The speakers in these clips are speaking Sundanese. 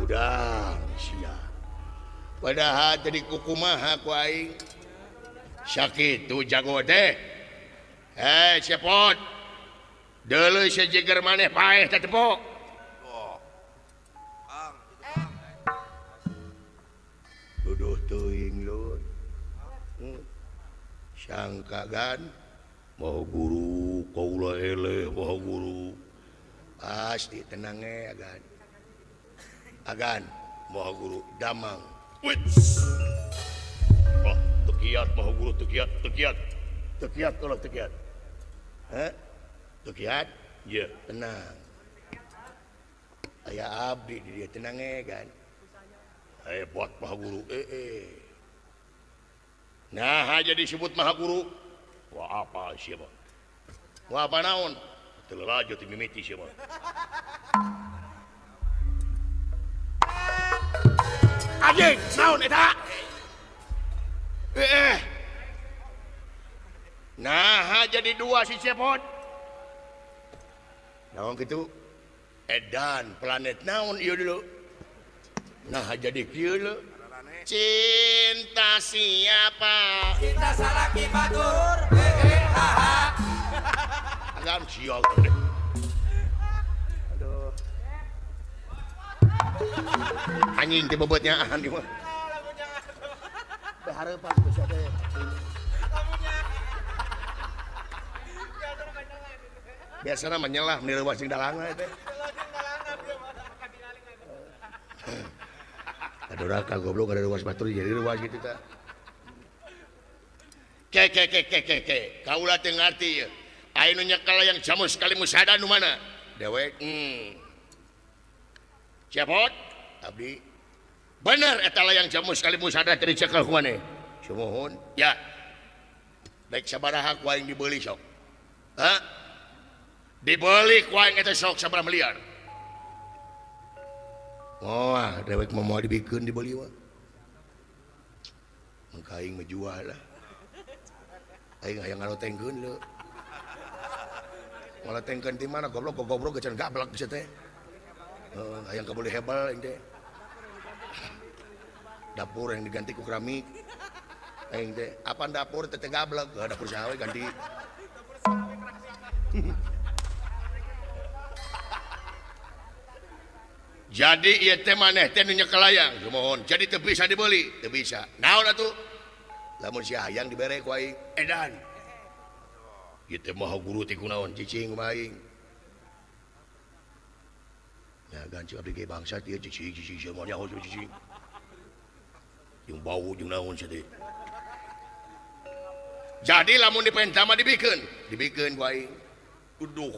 Udang sia. Padahal tadi kukumaha ku aing. Sakitu jago teh. Eh, cepot. Deuleu sejeger maneh paeh teh tepo. Duduh teuing lur. Sangka gan mau guru kaula eleh mau guru. Pasti tenang ge agan. Agan mau guru damang. Wah, tekiat mau guru tekiat tekiat. Tekiat kalau tekiat. Hah? Tekiat? Iya, tenang. Aya abdi di dia tenang ge kan. Hebat maha guru. Nah, aja disebut maha guru. Wah, apa siapa? Wah, apa naon? Teu lalajo ti mimiti siapa? Anjing, naon eta? Nah, jadi dua si cepot. Naon kitu? Edan planet naon ieu dulu. Nah, jadi kieu leuh. Cinta siapa? Cinta salaki batur. Agam sial teh. Aduh. Anjing teh bobotnya ahan di mah. Bahareupan bisa teh. Biasana mah nyelah meni leuwas jeung dalangna teh. Aduh raka goblok ada luas batur jadi luas gitu ta. Ke ke ke ke ke ke. Kaula teu ngarti ieu. Aya nu nyekel yang jamus kali musada nu mana? Dewek. Cepot abdi. Bener eta layang jamus kali musada teu dicekel ku maneh. Sumuhun. Ya. Baik sabaraha ku aing dibeuli sok. Hah? Dibeli ku aing eta sok sabaraha miliar. Wah, dewek mah moal dibikeun dibeli mah. Mangka aing mah jual lah. Aing hayang ngalotengkeun leuh. Ngalotengkeun ti mana goblok goblok geus gablek geus teh. Heeh, hayang kabeuli hebel aing teh. Dapur yang diganti ku keramik. Aing teh, apaan dapur teh teh gablek, heuh dapur saha we ganti. Jadi ieu teh maneh teh nu nyekel layang, sumuhun. Jadi teu bisa dibeli, teu bisa. Naon atuh? Lamun si hayang dibere ku aing, edan. Ieu teh maha guru teh kunaon cicing kumaha aing. Ya ganci abdi ge bangsat ieu cicing cicing sia moal nyaho cicing. Jeung bau jeung naon sia teh. Jadi lamun dipenta mah dibikeun, dibikeun ku aing. Duduh.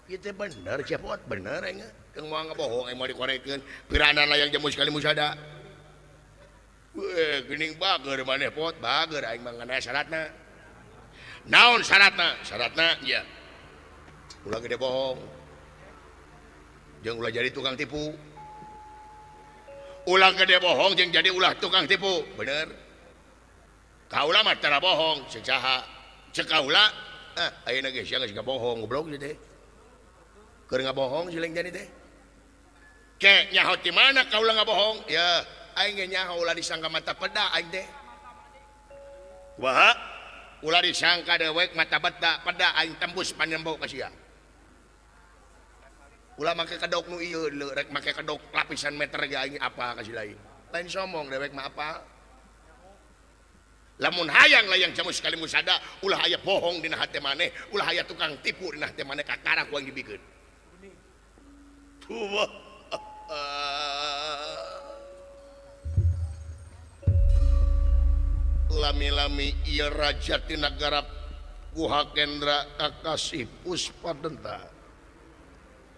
Ieu teh bener cepot bener aing. Kang moal ngabohong aing moal dikorekeun. Pirana layang jamu sekali musada. Weh, geuning bager maneh pot, bager aing mah ngan aya syaratna. Naon syaratna? Syaratna ieu. Ulah gede bohong. Jeung ulah jadi tukang tipu. Ulah gede bohong jeung jadi ulah tukang tipu. Bener. Kaula mah tara bohong, ceuk saha? Ceuk kaula, ah ayeuna geus sia geus ngabohong goblok ieu teh. Keur ngabohong si Leng Jani teh. Ke nyaho ti mana kaula ngabohong? Ya, aing ge nyaho ulah disangka mata peda aing teh. Kumaha? Ulah disangka dewek mata beda, peda aing tembus panembo ka sia. Ulah make kedok nu ieu leuh, rek make kedok lapisan meter ge aing apa ka si lain. Lain somong dewek mah apa? Lamun hayang layang jamu sekali musada, ulah aya bohong dina hate maneh, ulah aya tukang tipu dina hate maneh kakara ku aing dibikeun. Tuh. Lami-lami ieu raja ti nagara Guha Kendra kakasih Puspadenta.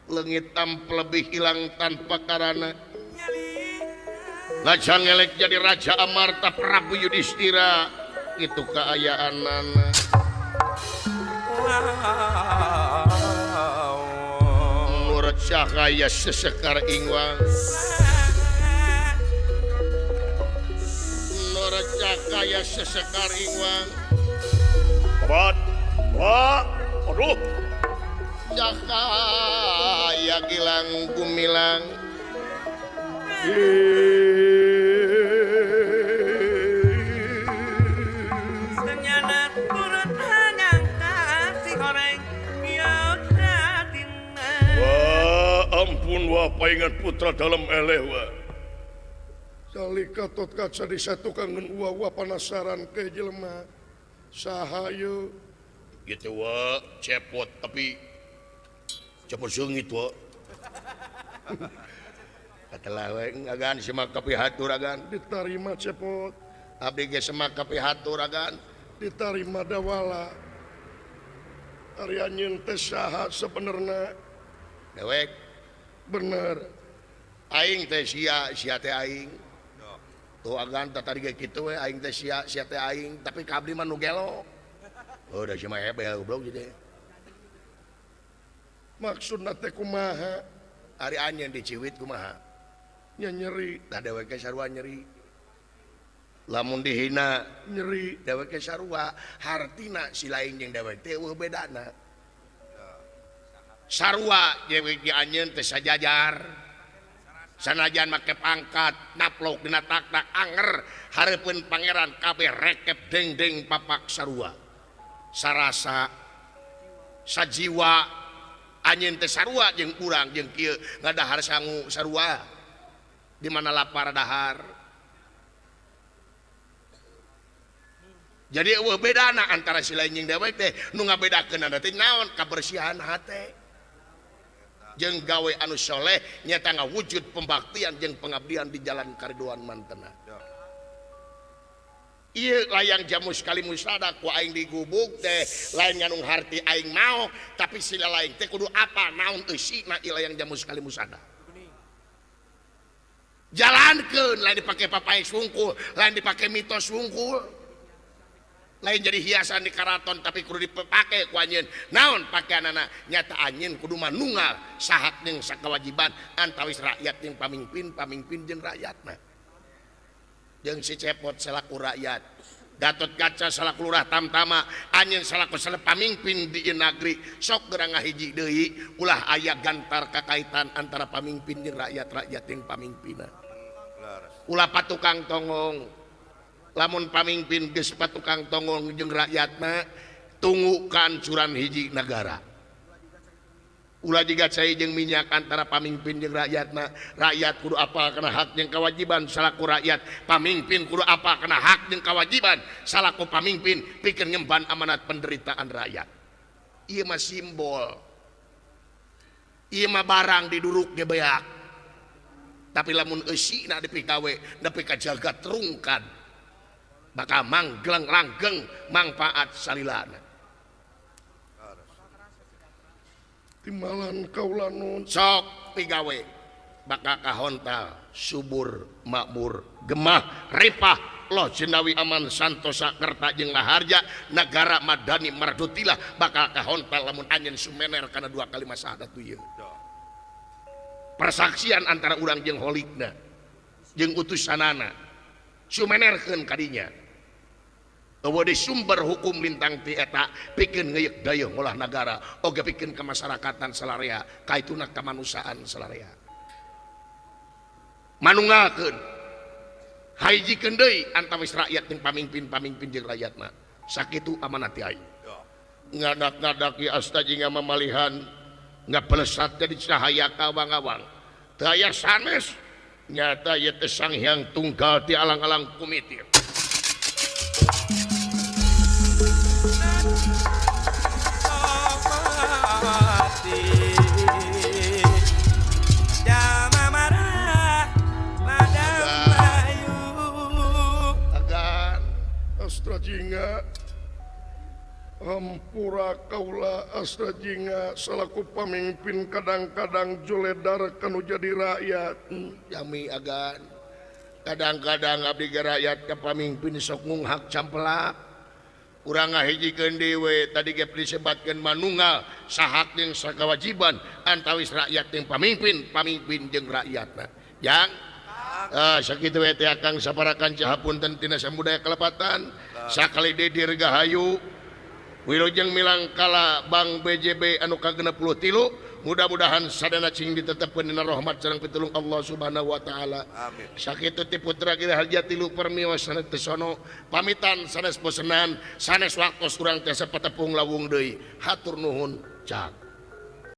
Leungit tamplebih hilang tanpa karana. Raja ngelek jadi Raja Amarta Prabu Yudhistira itu kaayaanana. Nurut cahaya sesekar ingwang. Nurut cahaya sesekar ingwang. Bat, wah, aduh. Cahaya gilang gumilang. Ternyata turut hanyang si goreng. Wah, ampun wah paingan putra dalam eleh wah. Salika tot kaca di satu kangen uwa uwa penasaran ke jelema saha ieu gitu wah cepot tapi cepot seungit wah. Katelah we agan semak kapihatur agan ditarima cepot abdi ge semak kapihatur agan ditarima dawala. Ari anjeun teh saha sebenarna? Dewek bener aing teh sia, sia teh aing. Tuh agan tadi ge kitu we aing teh sia, sia teh aing tapi ka abdi mah nu gelo. Oh da sia mah hebel goblok gitu. Maksudna teh kumaha? Ari anjeun diciwit kumaha? Nya nyeri. Tah dewek ge sarua nyeri. Lamun dihina nyeri dewek ge sarua, hartina si lain jeung dewek teh eueuh bedana. Sarua dewek ge anjeun teh sajajar. Sanajan make pangkat naplok dina taktak anger hareupeun pangeran kabeh rekep dengdeng papak sarua. Sarasa sajiwa anjeun teh sarua jeung urang jeung kieu ngadahar sangu sarua. Di mana lapar dahar. Jadi eueuh bedana antara si lain jeung dewek teh nu ngabedakeunana teh naon kabersihan hate. Jeung gawe anu soleh nyata ngawujud pembaktian jeung pengabdian di jalan karidoan mantena. Ieu layang jamus kali musada ku aing digubuk teh lain nganung harti aing mau tapi sila lain teh kudu apa naon eusina ieu layang jamus kali musada. Jalankeun lain dipake papaes wungkul, lain dipake mitos wungkul. Lain jadi hiasan di karaton tapi kudu dipake ku anjeun. Naon pakeanana nyata anjeun kudu manunggal sahak jeung sakawajiban antawis rakyat jeung pamimpin, pamimpin jeung rakyatna. Jeung si Cepot selaku rakyat, Gatot Kaca selaku lurah tamtama, anjeun selaku pamimpin di negeri sok geura ngahiji deui ulah aya gantar kakaitan antara pamimpin jeung rakyat, rakyat jeung pamimpinna. Ulah patukang tonggong. Lamun pamimpin geus patukang tonggong jeung rakyatna tunggu kehancuran hiji negara. Ulah jiga cai jeung minyak antara pamimpin jeung rakyatna. Rakyat kudu apa kana hak jeung kewajiban salaku rakyat, pamimpin kudu apa kana hak jeung kewajiban salaku pamimpin pikeun ngemban amanat penderitaan rakyat. Ieu mah simbol. Ieu mah barang diduruk ge beak. Tapi lamun eusina dipikawe nepi ka jagat rungkad bakal manggleng langgeng mangfaat salilana. Timbalan kaula nun sok pigawe bakal kahontal subur makmur gemah ripah loh jenawi aman santosa kerta jeung laharja negara madani mardutilah bakal kahontal lamun anjeun sumener kana dua kalimat syahadat ieu. Persaksian antara urang jeung holikna jeung utusanana sumenerkeun kadinya. Eueuh di sumber hukum lintang ti eta pikeun ngeuyeuk dayeuh ngolah nagara oge pikeun kemasyarakatan salarea kaituna kamanusiaan salarea. Manunggalkeun hijikeun deui antawis rakyat jeung pamimpin-pamimpin jeung rakyatna. Sakitu amanat ti aing. Ngadak-ngadaki asta jeung mamalihan ngapelesat jadi cahaya kawang-awang. Teu aya sanes nyata ieu teh Sang Hyang Tunggal ti alang-alang kumitir. Astra Jingga hampura kaula Astra Jingga selaku pamimpin kadang-kadang joledar kanu jadi rakyat. Jami agan kadang-kadang abdi ge rakyat ka pamimpin sok ngunghak campelak urang ngahijikeun deui tadi ge disebatkeun manunggal sahak jeung sakawajiban antawis rakyat jeung pamimpin, pamimpin jeung rakyatna. Jang sakitu we teh Akang saparakan cahapunten tina samudaya kalepatan sakali deui dirgahayu wilujeng milangkala Bank BJB anu ka-63 Mudah-mudahan sadana cing ditetepkeun dina rahmat sareng pitulung Allah Subhanahu wa taala. Amin. Sakitu ti putra Giri Harja tilu permios sanes tesono pamitan sanes bosenan sanes waktos urang teh sapatepung lawung deui. Hatur nuhun cak.